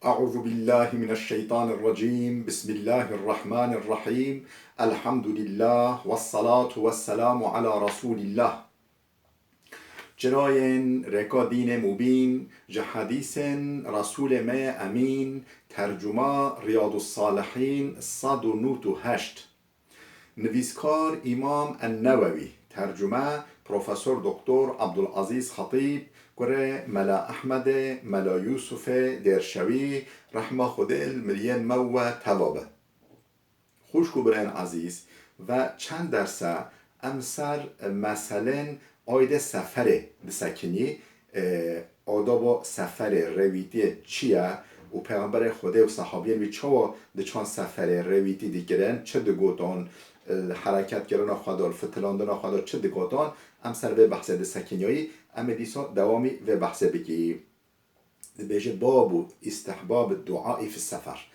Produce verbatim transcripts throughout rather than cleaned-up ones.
أعوذ بالله من الشيطان الرجيم. بسم الله الرحمن الرحيم. الحمد لله والصلاة والسلام على رسول الله. Çirayên rêka dînê mubîn, ji hedîsên Resûlê me yê Emîn, tercuma Riyadus Salihîn sed û nod û heşt. Nivîskar Îmam En-Newewî, tercume Profesor Doktor Abdulazîz Xetîb, kurê Mela Ehmedê, Mela Yûsufê Dêrşewî, rehma Xwedê li miriyên me û we teva be. Xwişk û birayên ezîz, ve çend derse em ser meselên aîdê seferê disekinî, e, adaba seferê, rêwîtiyê çi ye û Pêxemberê Xwedê û sehabiyên wî çawa diçan seferê, rêwîtî dikirin, çi digotan, li hereketkirina xwe de, li fitilandina xwe de çi digotan, em ser vê behsê disekiniyayî, em ê dîsa dewamî vê behsê bikî. Dibêje: "Babu istihbab duaî fi sefer."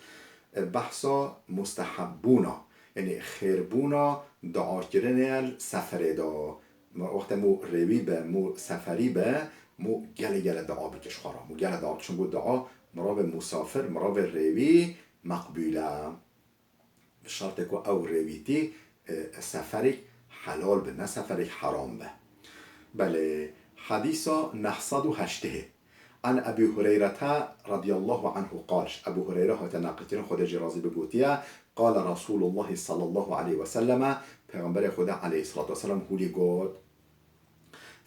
E, behsa mustehebûna, yanî xêrbûna duakirinê li seferê de. Wextê mû rêwî be, mû seferî be, mû gelê gelê dua bike ji xwe re. Mû gelê dua bike, çunku dua mirovê musafir, mirovê rêwî meqbûl e. Bi şertê ku ew rêwîtî, e, seferek helal be, ne seferek heram be. Belê, hedîsa neh sed û heştê. An Ebî Hureyrete radiyallahu anhu qal, ji Ebû Hureyre hate neqilkirin, Xwedê jî razî be, gotiye, qale Resûlullahî sallallahu aleyhi ve selleme, Pêxemberê Xwedê aleyhissalatu vesselam hûlî got,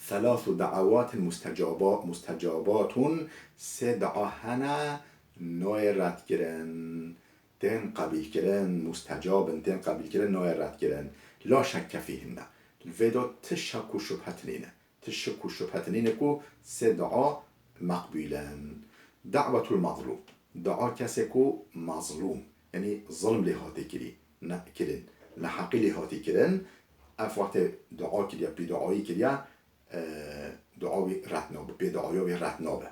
"Thelâthu da'awâtin mustecaba-, mustecabatun", sê dua hene nayê redkirin, tên qebîlkirin, mustecab in, tên qebîlkirin, nayê redkirin. "La şekke fîhinne." Li vê de ti şek û şubhet nîne. Ti şek û şubhet nîne ku sê dua meqbûl in. Da'wetul mazlûm. Dua kesê ku mazlûm, yanî zilm lê hatî kirî, ne, kirin, neheqî lê hatî kirin, ev wextê dua kiriye, bêduayî kiriye, e, dua wî red nabe, bêduaya wî red nabe.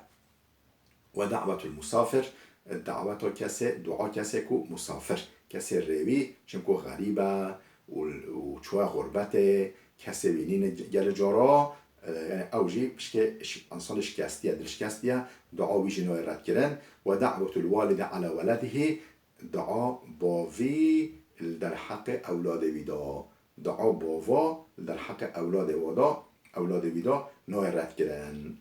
Ve da'wetul musafir, daweta kesê, dua kesê ku musafir, kesê rêwî, çimku xerîb e û, û çûye xurbetê, kesê wî nîne ge-, gelê cara, e, yanî ew jî pişkê şi-, însanê şikestiye, dilşikestiye, dua wî jî nayê redkirin. Ve da'wetul walidi ala weledihî, dua bavî li derheqê ewladê wî de, dua bava li derheqê ewladê wa de, ewladê wî de nayê redkirin.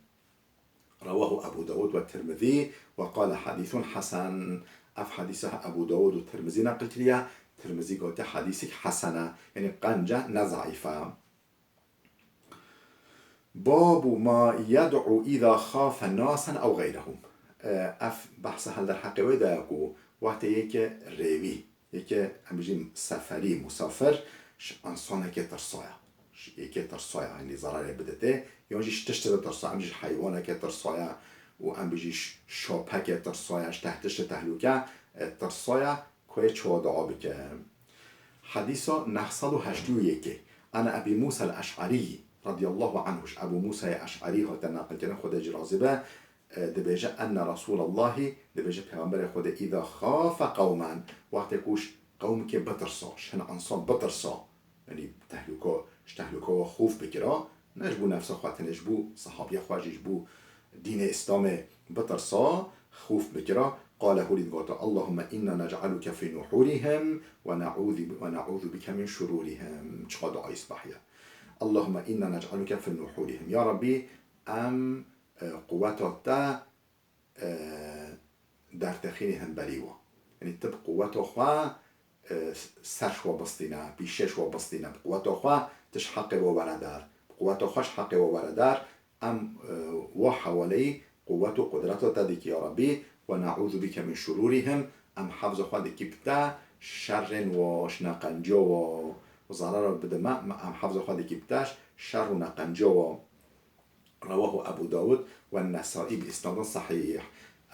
Rewahu Ebu Dawud ve Tirmizî ve qale hadîsun hesen. Ev hadîsa Ebu Dawud û Tirmizî neqil kiriye. Tirmizî gote hadîsek hesen e. Yanî qenc e, ne zeîf e. Babu ma yed'u îza xafe nasen ew xeyrehum. E, ev behsa hel derheqê wê de ye ku wextê yeke rêwî, yeke, em bijîn, seferî, musafir, ji însanekê tirsaya. Ji yekê tirsaya, yanî zerarê biditê, yan jî ji tiştê de tirsaya, em jî ji heywanekê tirsaya û em bijî ji şopekê tirsaya, ji teh-, tiştê tehlûke, e, tirsaya, ku yê çawa dua bike. Hedîsa neh sed û heştê û yekê. An Ebî Mûsa el-Eş'erî radiyallahu anhu, ji Ebû Mûsayê Eş'erî hate neqilkirin, Xwedê jî razî be, e, dibêje, enne Resûlallahî, dibêje Pêxemberê Xwedê, îza xafe qewmen, wextê ku ji qewmekê bitirsa, ji hin însan bitirsa, yanî tehlûka, ji tehlûka we xof bikira, ne ji bo nefsa xwe tenê, ji bo sehabiya xwe jî, ji bo dînê Îslamê bitirsa, xof bikira, qale hûlî digota, Allahümme inna nec'aluke fî nuhûrihim ve ne'ûzî, ve ne'ûzû bike min şurûrihim. Çiqa duayî sibahî ye. Allahümme inna nec'aluke fî nuhûrihim. Ya Rabbî, em, e, quweta te, e, dertexînî hemberî we. Yanî tu bi quweta xwe, e, ser ji we bistîne, pîşê ji we bistîne, bi quweta xwe tu ji heqê we were der. Bi quweta xwe ji heqê we were der. Em, e, wa hewaleyî quwet û qudreta te dikî, ya Rabbî, ve ne'ûzû bike min şurûrihim, em hefza xwe dikî bi te, şerên we, ji neqenciya we, zarara bide me, me, em hefza xwe dikî bi te, şer û neqenciya we. Rewahu Ebu Dawud ve Nesaî bi îsnadin sehîh.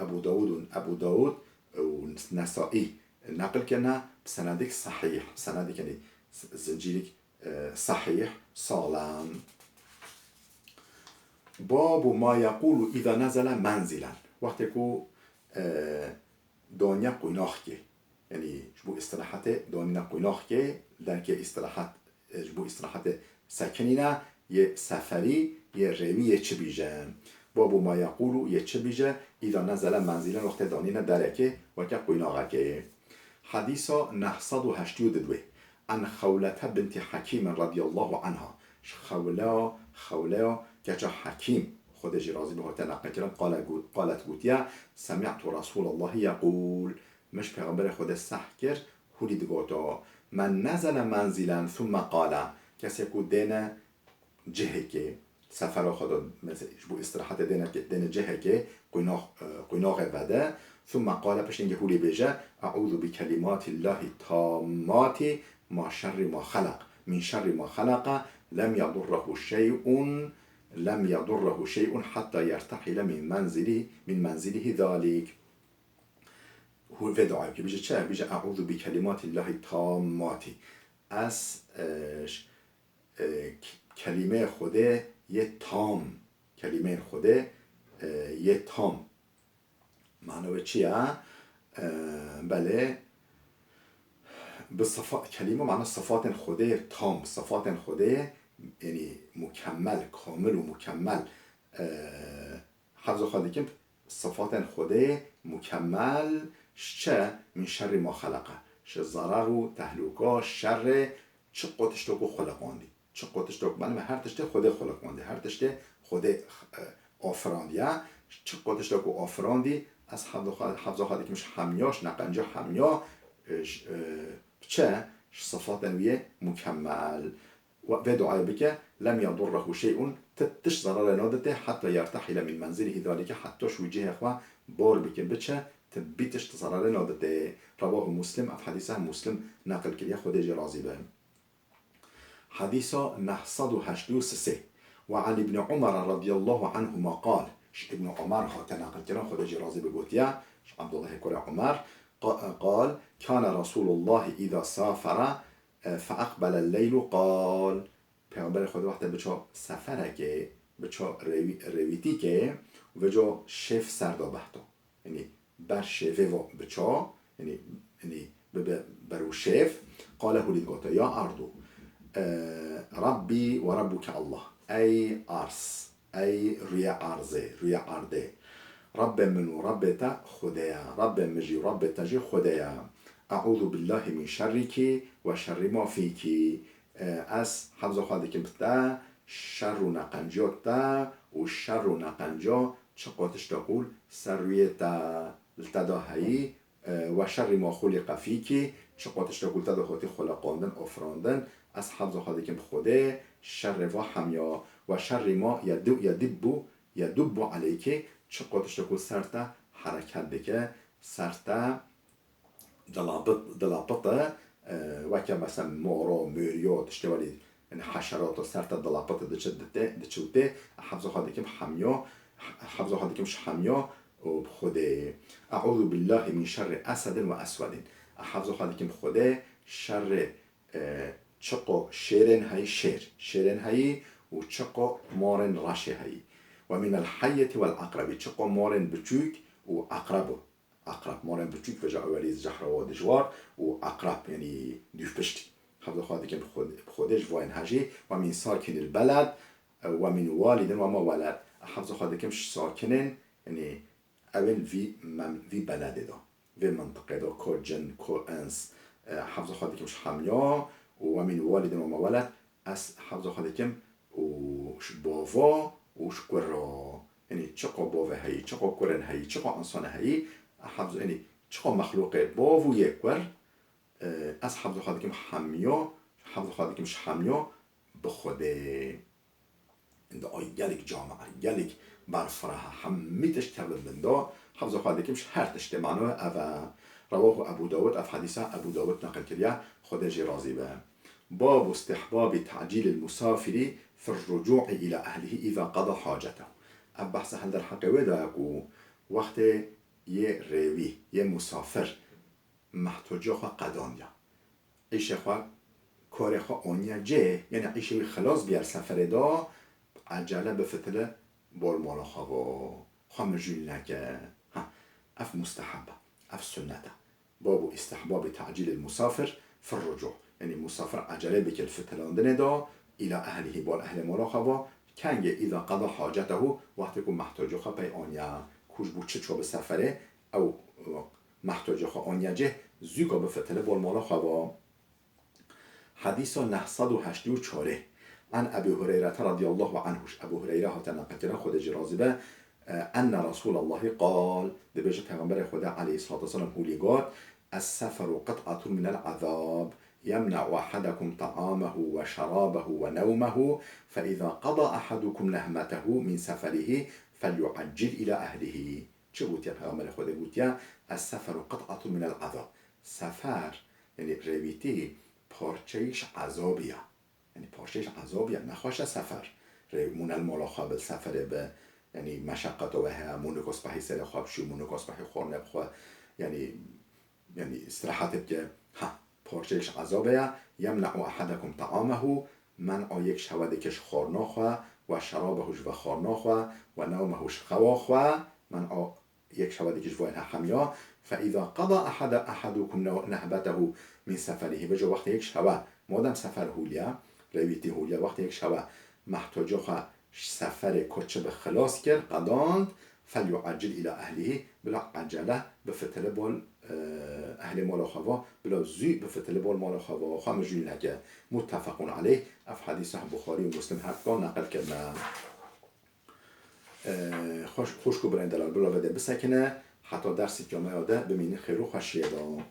Ebu Dawud û Ebu Dawud û Nesaî neqil kirine bi senedek sehîh, senedek, yanî z-, zincîrek, e, sehîh, saxlem. Babu ma yequlu îza nezele menzilen. Wextê ku, e, daniye qoynaxkê, yanî ji bo îstirahetê danîne qoynaxkê, derkê îstirahet, e, ji bo îstirahetê sekinîne, yê seferî, yê rêwî, yê çi bîje. Babu ma yekulu, yê çi bîje, îza nezele menzilen, wextê danîne derekê, weke quînaxekê. Hedîsa neh sed û heştê û didwê. An Xewlete binti Hekîmin radiyallahu anha. Ji Xewleya, Xewleya keça Hekîm, Xwedê jî razî be, hate neqilkirin, qale got-, qalet gotiye, Semî'tu Resûlallahî yekûl. Min ji Pêxemberê Xwedê seh kir, hûlî digoto, Men nezele menzilen thumme qale. Kesê ku dêne cihekê, sefera xwe de, mesela, ji bo îstirahetê dêne, dêne cihekê, quînax-, e, quînaxê vede, thumme qale, piştî hingê hûlê bêje, Eûzu bi kelimatillahi tammati ma şerri ma xelaq, min şerri ma xelaqa, lem yedurrehu şey'un, lem yedurrehu şey'un hatta yertehile min menzili, min menzilihi zalik. Hû vê duayê bike, bije çi? Bije, Eûzu bi kelimatillahi tammati. Ez, e, ş-, e, k-, kelîmeyê Xwedê yê tam. Kelîmeyên Xwedê, e, yê tam. Mana wê çi ye? E, belê, bi sifa-, kelîme mana sifatên Xwedê yê tam. Sifatên Xwedê, yanî mukemmel, kamil û mukemmel. E, Hefza xwe dikim, sifatên Xwedê mukemmel ji çi? Min şerri ma xeleqe. Ji zerar û tehlûka, şerê çi qo tişto ku xuliqandî. Çi qo tişto ku, benim her tiştê Xwedê xuliqandî. Her tiştê Xwedê, e, afirandiye. Çi qo tişto ku afirandî, ez hefza xwe, hefza xwe dikim ji hemiya, ji neqenciya hemiya, e, ji, e, çi? Ji sifatên wî yê mukemmel. Vê duayê bike, lem yedurrehu şey'un, ti tişt zerarê nadite, heta yertehile min menzilihi zalike, heta ji wî cihê xwe bor bike, biçe, ti bî tişt zerarê nadite. Rewahu Muslim, ev hedîsa Muslim neqil kiriye, Xwedê jê razî be. Hedîsa neh sed û heştê û sê. Ve an Ibn Umar radiyallahu anhuma qal, ji Ibn Umar hate neqil kirin, Xwedê jê razî be, gotiye, ji Abdullahê kurê Umar, qa-, qal, kana Resulullah iza safara, e, feeqbelel leylu qal. Pêxemberê Xwedê wextê biço seferekê, biço rêwî-, rêwîtîkê, vêco şêf ser da behto. Yanî ber şêvê ve biço, yanî, yanî bibe ber û şêv, qale hûlî digoto, ya ardu, e, Rabbi ve Rabbuke Allah. Ey arz, ey rûyê arzê, rûyê erdê. Rabbê min û Rabbê te Xwedê ye. Rabbê min jî û Rabbê te jî Xwedê ye. Eûzu billahi min şerriki ve şerri ma fîki. E, ez hefza xwe dikim bi te, şer û neqenciya te û şer û neqenciya çi qo tişta ku li ser rûyê te, li te de heyî, e, ve şerri ma xuliqe fîki, çi qo tişta ku li te de hotî xuliqandin, ofirandin, ez hefza xwe dikim bi Xwedê, şerê va hemiya, ve şerri ma yedu-, yedibbu, yedubbu aleyki, çi qo tişta ku ser te hereket dike, ser te dilapit, dilapite, e, weke mesela moro, moriyo, tiştê welî, yanî heşerato ser te dilapite, diçe dite, diçe û tê, hefza xwe dikim hemiya, hefza xwe dikim ji hemiya û bi Xwedê. Eûzu billahi min şerri esedin ve eswedin. Hefza xwe dikim bi Xwedê, şerê, e, çiqo şêrên heyî, şêr, şêrên heyî û çiqo morên reşê heyî. Ve minel heyyeti vel aqrebi, çiqo morên biçûk û aqrebo. Aqrab, morên biçûk, veja ewelî, zehra, dijwar û aqrab, yanî dûvpiştî. Hefza xwe dikim bi Xwedê, bi Xwedê ji vayên hejî, ve min sakinil beled, ve min walidin ve ma weled. Hefza xwe dikim ji sakinên, yanî ewên vî mem-, vî beledê de, vê mintiqê de, ko cin, ko ins. E, hefza xwe dikim ji hemiya û ve min walidin ve ma weled. Ez hefza xwe dikim û ji bava û ji kura. Yanî çiqo bavê heyî, çiqo kurên heyî, çiqo insana heyî, hefza, yanî çiqo mexlûqê bav û yê kur, e, ez hefza xwe dikim hemiya, hefza xwe dikim ji hemiya bi Xwedê. Indi ay gelek camia, gelek berfireh e, hemî tişt kevin bin da, hefza xwe dikim ji her tiştê mano ev e. Rewahu Ebu Dawud, ev hedîsa Ebu Dawud neqil kiriye, Xwedê jê razî be. Babu istihbabi ta'cîlil musafiri fir rucu'i ila ehlihi iza qada hacetehu. Ev behsa hel derheqê wê daye ku wextê yê rêwî, yê musafir, mehtoca xwe qedandiya. Îşê xwe, karê xwe aniye cê, yanî îşê wî xilas bîye li seferê de, ecele bifitile bol mala xwe ve, xwe mijûl neke. Ha, ev musteheb e, ev sunnet e. Babu istihbabi ta'cîlil musafir fir rucu. Yanî musafir ecele bike li fitilandinê de, îla ehlihî, bol ehlê mala xwe ve, Kengê îza qada hacetehu, wextê ku mehtoca xwe pey aniya, ku ji bo çi çû bi seferê, ew mehtoca xwe aniya cih, zû ka bifitile bol mala xwe va. Hedîsa neh sed û heştê û çar. An Ebî Hureyre radiyallahu anhu, ji Ebû Hureyre hate neqilkirin, Xwedê jî razî be, enne Resûlallahî qal, dibêje Peyxemberê Xwedê aleyhissalatu vesselam hûlî got, Es-seferu qit'atun minel azab, yemne'u ahadekum ta'amehu ve şerabehu ve nevmehu, fe iza qada ahadukum nehmetehu min seferihi, felyu'eccil ila ehlihi. Çi gotiye Peyxemberê Xwedê? Gotiye, Es-seferu qit'atun minel azab. Sefer, yanî rêwîtî, parçeyî ji ezabî ye. Yanî parçeyî ji ezabî ye. Nexweş e sefer. Rê mûne li mala xwe bi, seferê bi, yanî meşeqeto we heye, mûniko spehî serê xwe bişû, mûniko spehî xwarnê bixwe, yanî, yanî îstirahetê bike. Ha, parçeyî ji ezabê ye. Yemne'u ahadekum ta'amehu, men'a yek ji hewe dike ji xwarna xwe, ve şerabehu ji vexwarna xwe, ve nevmehu ji xewa xwe, men'a yek şewe dikî ji bo hemiya. Fe îza qada ahada, ahadukum ne-, nehbetehu min seferihi. Bêje wextê yek şewe, madem sefer hûliye, rêwîtî hûliye, wextê yek şewe mehtoca xwe ji seferê ku çi bi xilas kir, qedand, felyu'eccil ila ehlihi, bila ecele bifitile bol, e, ehlê mala xwe va, bila zû bifitile bol mala xwe va, xwe mijûl neke. Muttefequn aleyh, ev hedîsa Buxarî û Muslim her dukan neqil kirine. Xweş-, xwişk û birayên delal, bila vedê bisekine, heta dersê me ya de bimînin xêr û xweşiyê de.